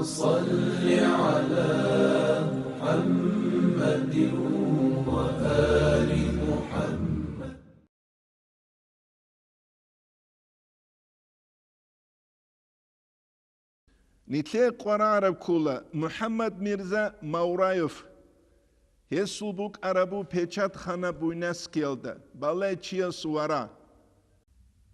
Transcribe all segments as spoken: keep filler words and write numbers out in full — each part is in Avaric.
صل على محمد وآل محمد. Нилъее къваригӀараб ккола МухӀаммад Мирза Мавраев. Гьесул букӀараб буго печатхана Буйнакскиялда, балай чиясул вара.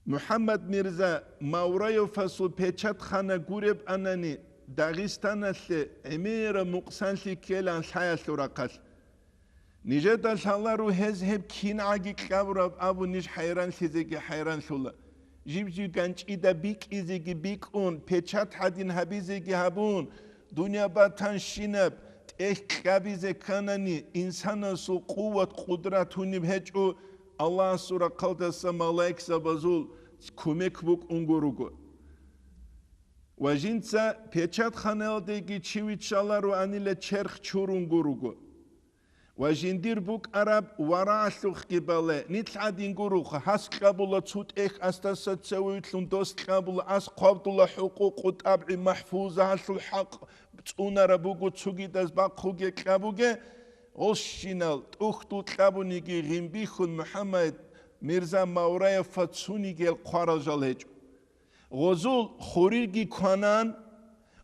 МухӀаммад Мирза Мавраевасул печатхана гуреб анани, Дагъистаналъе гӀемераб мукъсанлъи ккелаан лъаялъул рахъалъ. Нижеда лъаларо гьез гьеб кингӀаги кьабураб абун, ниж хӀайранлъизеги хӀайранлъула. Жиб-жиб ганчӀида бикӀизеги бикӀун, печат гьадин гьабизеги гьабун, дунъя батанщинаб тӀехь кьабизе кканани, инсанасул къуват-къудрат гьуниб гьечӀо, Аллагьасул рахъалдаса малаикзабазул кумек букӀунго руго. Ва жинца печатханаялдеги чи виччаларо анила черх чурунго руго. Ва жиндир букӀараб варагӀалъухъги бале, нилъ гӀадин гуроха, гьас кьабула цо тӀехь асдаса цеве вилълъун, дос кьабула, ас хъвабдула хӀукъукъу тӀабгӀи махӀфуза, гьалъул хӀакъ цӀунараб буго, цогидаз бахъуге кьабуге, гъолщинал тӀухьдул кьабуниги гъимбихьун МухӀаммад Мирза Мавраевха цунигиял хъварал жал гьечӀо. Гъозул хурирги кванан,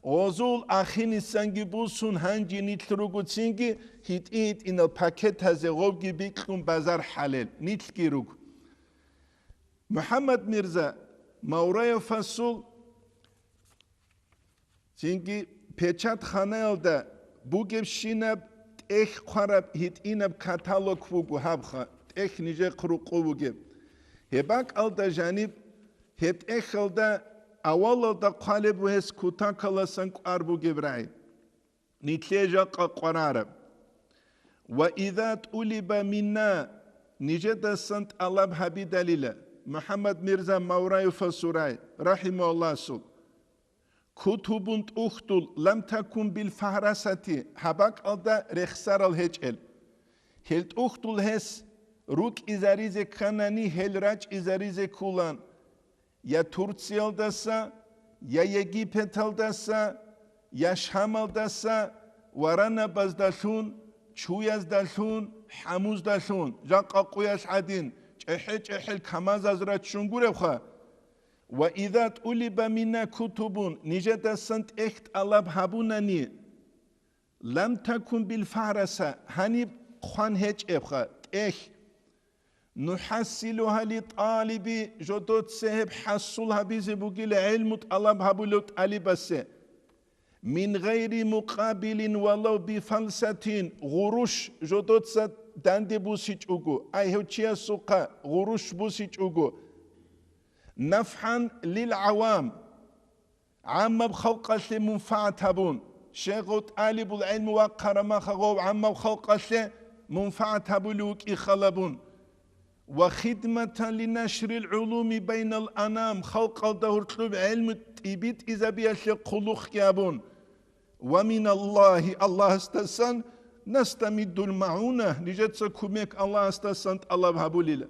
гъозул ахинисанги бусун, гьанже нилъ руго цинги гьитӀи-гьитӀинал пакетазе гъобги бикьун базар хӀалел, нилъги руго. МухӀаммад Мирза Мавраевасул цинги печатханаялда бугебщинаб тӀехь хъвараб гьитӀинаб каталог буго гьабха, тӀехь нижехъ рукъу бугеб. Гьеб бакӀалда жаниб, гьеб тӀехьалда авалалда хъвалеб буго гьес кутакаласан кӀвар бугеб рагӀи. Нилъее жакъа къваригӀараб. Ва иза тӀулиба минна, нижедасан тӀалаб гьабидалила, МухӀаммад Мирза Мавраевасул рагӀи, рахӀимагьуллагьасул. Кутубун тӀухьдул лам такун бил фагьрасати, гьаб бакӀалда рехсарал гьечӀел. Гьел тӀухьдул гьес рукӀизаризе кканани, гьел рачӀизаризе кколан я Турциялдаса, я Египеталдаса, я Шамалдаса, варанабаздалъун, чуяздалъун, хӀамуздалъун, жакъа къуялъ гӀадин, чӀехӀе-чӀехӀел камазаз раччун гуребха. Ва иза тӀулиба минна кутубун, нижедасан тӀехь тӀалаб гьабунани, лам такун бил фагьраса, гьаниб хъван гьечӀебха тӀехь. НухӀассилугьа ли тӀалиби, жодоца гьеб хӀасул гьабизе бугила гӀелму тӀалаб гьабулев тӀалибасе. Мин гъайри мукъабилин валав бифалсатин, гъурущ жодоца данде бусичӀого, ай гьев чиясухъа гъурущ бусичӀого. НафгӀан лил гӀавам, гӀаммаб халкъалъе мунфагӀат гьабун, щегъов тӀалибул гӀелму вахъараб махагъов гӀаммаб халкъалъе мунфагӀат гьабулев вукӀи халабун. Ва хидматан линашрил гӀулуми байнал анам, халкъалда гьоркьоб гӀелму тӀибитӀизабиялъе хъулухъги гьабун. Ва миналлагьи, Аллагьасдасан, настамиддул магӀуна, нижеца кумек Аллагьасдасан тӀалаб гьабулила.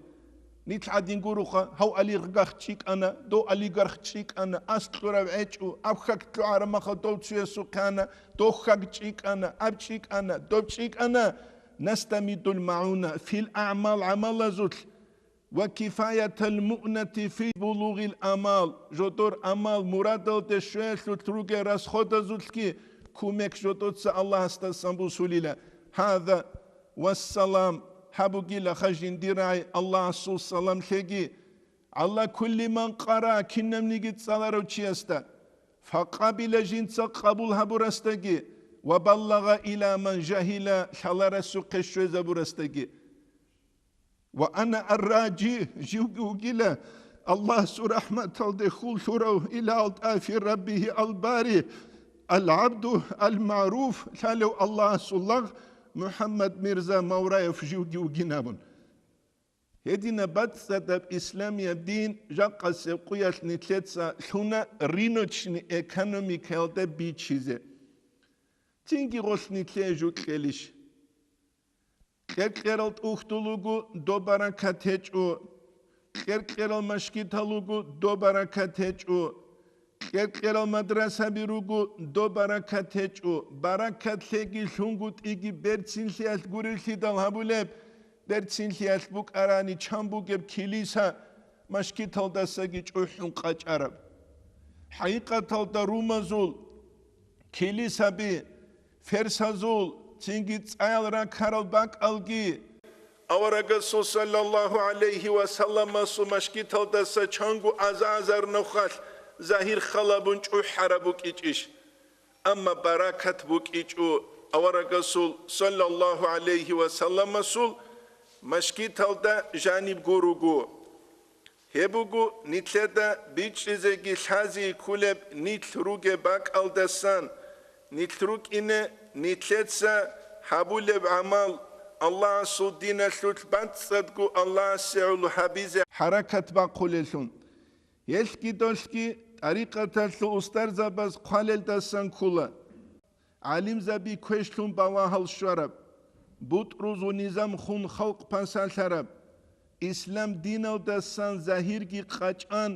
Нилъ гӀадин гуроха, гьав олигарх чӀикӀана, дов олигарх чӀикӀана, ас кьурав гӀечӀо, аб хьаг лъугӀараб махал дов цуясухъе ана, дов хьаг чӀикӀана, аб чӀикӀана, доб чӀикӀана, настамиддул магӀуна фил агӀмал, гӀамалазулъ, ва кифаятал муънати фи булугъил амал, жодор амал мурадалде щвеялъулъ ругел расходазулъги кумек жодоца Аллагьасдасан бусулила. Гьаза вассалам, гьабугилаха жиндир рагӀи, Аллагьасул салам лъеги, гӀала кулли ман къара, кинабниги цӀаларав чиясда, факъабила, жинца къабул гьабурасдаги, ва баллагъа ила ман жагьила, лъаларасухъе щвезабурасдаги. Ва ана ар-ражи, живги вугила Аллагьасул рахӀматалде хьул лъурав, ила алтӀафи раббигьи албари, ал-гӀабду ал-магӀруф, лъалев Аллагьасул лагъ МухӀаммад Мирза Мавраев живги вугин абун. Гьединаб бацӀцӀадаб исламияб дин жакъасеб къуялъ нилъеца лъуна рыночный экономикаялда бичизе. Цинги гъолъ нилъее жо кьелищ? Кьер-кьерал тӀухьдул руго, доб баракат гьечӀо. Кьер-кьерал машгитал руго, доб баракат гьечӀо. Кьеркьерал мадрасаби руго, доб баракат гьечӀо. Баракат лъеги лъунгутӀиги берцинлъиялъ гуреллъидал гьабулеб, берцинлъиялъ букӀарани чан бугеб килиса машгиталдасаги чӀухӀун къачӀараб. ХӀакъикъаталда румазул килисаби, ферсазул, цинги цӀаял ракарал бакӀалги, аварагасул саллаллагьу гӀалайгьи ва салламасул машгиталдаса чанго аза-азар нухалъ загьир халабун чӀухӀараб букӀичӀищ? Амма баракат букӀичӀо аварагасул саллаллагьу гӀалайгьи ва салламасул машгиталда жанибго руго. Гьеб буго, нилъеда бичӀчӀизеги лъази кколеб нилъ ругеб бакӀалдасан, нилъ рукӀине нилъеца гьабулеб гӀамал Аллагьасул диналъулъ бацӀцӀадго Аллагьасе гӀоло гьабизе хӀаракат бахъулелъул. Гьелъги долъги тӀарикъаталъул устарзабаз хъвалелдасан ккола. ГӀалимзаби квешлъун балагьал щвараб, бутӀрузул низам хун халкъ пасалъараб, ислам диналдасан загьирги къачӀан,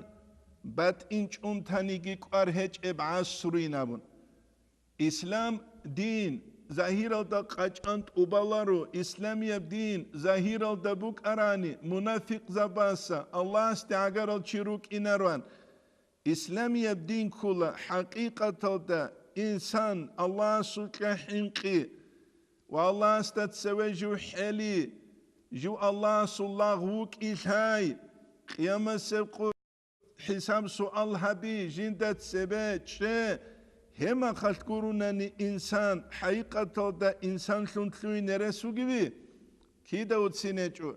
батӀин чӀунтаниги кӀвар гьечӀеб гӀасруйин абун. Ислам дин загьиралда къачӀан тӀубаларо, исламияб дин загьиралда букӀарани, мунафикъзабаса Аллагьасде гӀагарал чи рукӀинароан. Исламияб дин ккола хӀакъикъаталда инсан Аллагьасукьа хӀинкъи ва Аллагьасда цеве жив хӀели, жив Аллагьасул лагъ вукӀи лъай, къиямасеб къо хӀисаб-суал гьаби, жинда цебе чӀе. Гьеб мехалъ гурунани инсан хӀакъикъаталда инсанлъун лъугьине рес вугеви? Кида уцин гьечӀо.